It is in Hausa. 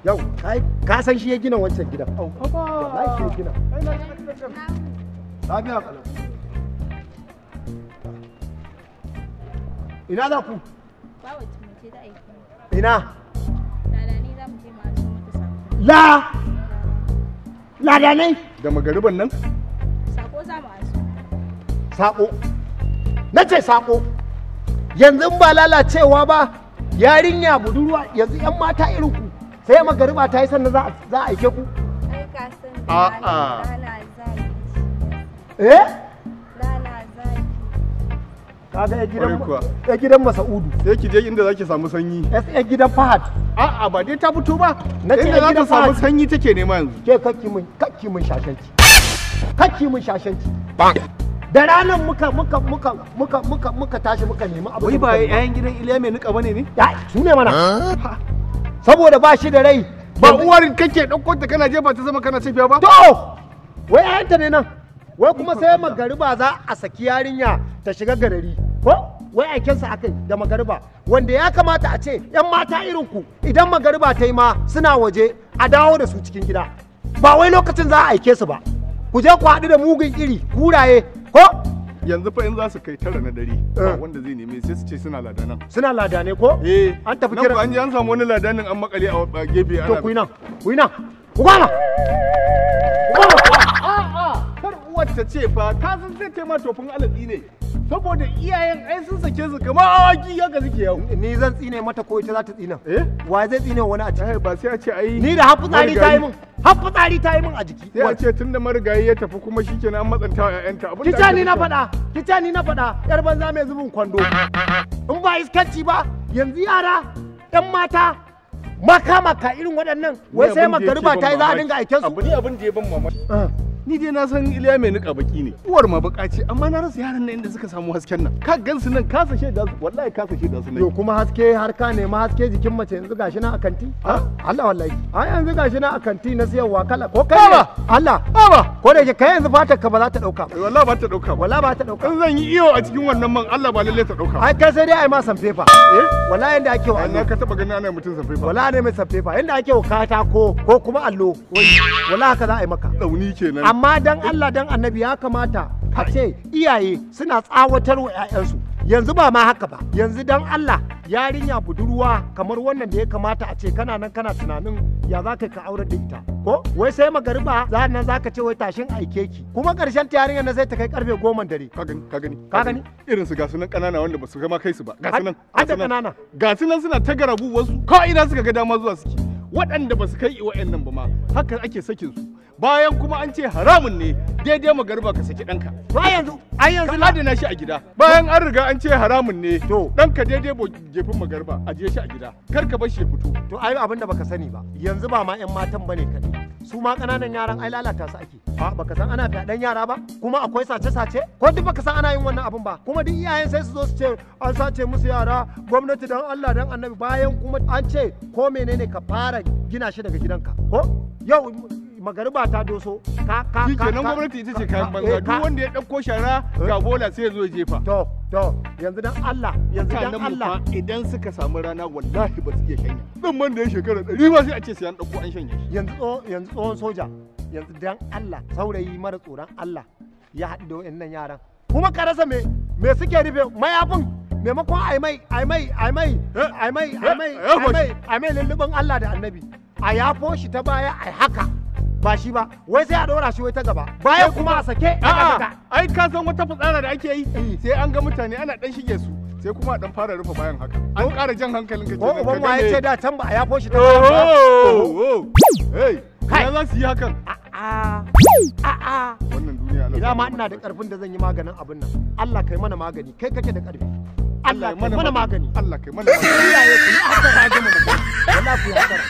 Yau ka san shi ya gina wancan gidan. Wallahi shi ya gina. Ai na ji. Lafiya kalau. Ina za ku? Ba wacce mace da aiki. Ina? Ladani za mu je mu aso mata sako. La! Ladanai? Da magariban nan? Sako za mu aso. Sako. Na ce sako. Yanzu ba lalacewa ba, yarinya budurwa yanzu 'yan mata irin ku sai magariba ta yi sannan za a aike ku? Ai ka san rana zafi. Eh? Rana zafi. Kaga ya gidan Masa'udu. Sai ki je inda zaki samu sanyi. Ya gidan Fahad. A'a ba dai ta fito ba. Na ce inda za ta samu Fahad. Sanyi take nema yanzu. Ke kakki mun shashanci. Kakki mun shashanci. Da ranar muka tashi muka nemi abu. Wai ba yayan gidan Iliya mai nika bane ne? Ya su ne mana. Saboda ba shi da rai. Ba uwar kake dauko ta kana jefa ta sama kana tafiya ba? To! Wai ayanta ne nan. Wai kuma sai magariba za a saki yarinya ta shiga garari. Ko? Wai aikensa akai da magariba. Wanda ya kamata a ce 'yan mata irin ku idan magariba ta yi ma suna waje a dawo da su cikin gida. Ba wai lokacin za a aike su ba. Ku je ku haɗu da mugun iri kuraye ko? Yanzu fa in za su kai 9 na dare ba wanda zai neme sai su ce suna ladanan. Suna ladane ko? Eh, an tafi kira. An je an samu wani ladanin an makale a gefe ana. To ku yi nan, ku yi nan. Ku gama. Ku gama. A'a, kar uwar ta ce fa ka san zai taima tofin alatsi ne. Saboda iyayen ai sun sake su kamar awaki haka suke yau. Ni zan tsine mata ko ita za ta tsina. Eh? Wa zai tsine wani a ciki? Ba sai a ce ai. Ni da hafitsari ta yi min. Hafitsari ta yi min a jiki. Sai a ce tunda marigayi ya tafi kuma shikenan an matsanta wa ƴaƴanta. Abin da ni na faɗa, kica ni na faɗa, yar banza mai zubin kwando. In ba iskanci ba, yanzu yara, ƴan mata, maka irin waɗannan, wai sai magariba ta yi za a dinga aiken su. Abu ne abin da ya ban mamaki. Ni dai na san Iliya mai nika baki ne. Uwar ma baka ce, amma na rasa yaran nan inda suka samu hasken nan. Ka gansu nan ka sashe da su, wallahi ka sashe da su ne. Yo kuma haske har ka nema haske jikin mace yanzu gashi nan a kanti. Allah wallahi. Ai yanzu gashi nan a kanti na siyarwa kala ko kai ne? Allah. Baba. Ko da yake kai yanzu fatar ka ba za ta dauka. Wallahi ba ta dauka. Wallahi ba ta dauka. In zan yi iyo a cikin wannan man Allah ba lalle ta dauka. Ai kai sai dai ai ma sanfefa. Eh? Wallahi yanda ake wa Allah ka taba ganin ana mutum sanfefa. Wallahi ne mai sanfefa yanda ake wa katako ko kuma allo. Wallahi haka za a yi maka. Dauni kenan. Amma dan Allah dan Annabi ya kamata a ce iyaye suna tsawatar wa 'ya'yansu. Yanzu ba ma haka ba. Yanzu dan Allah yarinya budurwa kamar wannan da ya kamata a ce kana nan kana tunanin ya za ka aurar da ita. Ko wai sai magariba za nan za ka ce wai tashin aike ki. Kuma ƙarshen ta yarinyar na sai ta kai karfe 10 dare. Ka gani ka gani. Ka gani? Irin su ga sunan ƙanana wanda ba su gama kai su ba. Ga sunan. Har da ƙanana. Ga sunan suna ta garabu wasu ko ina suka ga dama zuwa suke. Waɗanda ba su kai wa'annan ba ma haka ake sakin su. Bayan kuma an ce haramun ne daidai magariba ka saki ɗanka. Ba yanzu, ai yanzu ka adana shi a gida. Bayan an riga an ce haramun ne, to ɗanka daidai gefen magariba ajiye shi a gida. Kar ka bar shi ya fito. To ai abin da baka sani ba, yanzu ba ma 'yan matan bane kaɗai. Su ma ƙananan yaran ai lalata su ake. A baka san ana fyaɗen yara ba, kuma akwai sace-sace, ko duk baka san ana yin wannan abin ba. Kuma duk iyayen sai su zo su ce an sace musu yara, gwamnati dan Allah dan Annabi bayan kuma an ce ko menene ka fara gina shi daga gidanka. Ko yau magariba ta doso ka ka ka kenan gwamnati ita ce kayan banza duk wanda ya dauko shara ga bola sai ya zo ya jefa. To to yanzu dan Allah yanzu dan Allah idan suka samu rana wallahi ba su iya shanya. Dan man da ya shekara 100 ba sai a ce sai an dauko an shanya shi. Yanzu yanzu tsohon soja yanzu dan Allah saurayi mara tsoron Allah ya haɗu da wayannan yaran. Kuma ka rasa me suke rufe mayafin maimakon ai mai ai mai ai mai ai mai ai mai ai mai ai mai lullubin Allah da Annabi a yafo shi ta baya ai haka. Ba shi ba, wai sai a ɗora shi wai ta gaba. Bayan kuma a sake. A'a, ai ka san wata fitsara da ake yi sai an ga mutane ana dan shige su sai kuma a dan fara rufe bayan haka. An ƙara jan hankalin ka kenan. Ko uban waye ce da can ba a yafo shi ta baya ba. Hey, kai za su yi hakan? A'a. A'a. Wannan duniya Allah. Ina ma ina da ƙarfin da zan yi maganin abin nan. Allah kai mana magani, kai kake da ƙarfi. Allah kai mana magani. Allah kai mana magani. Iyaye ku yi hattara ga mu. Wallahi ku yi hattara.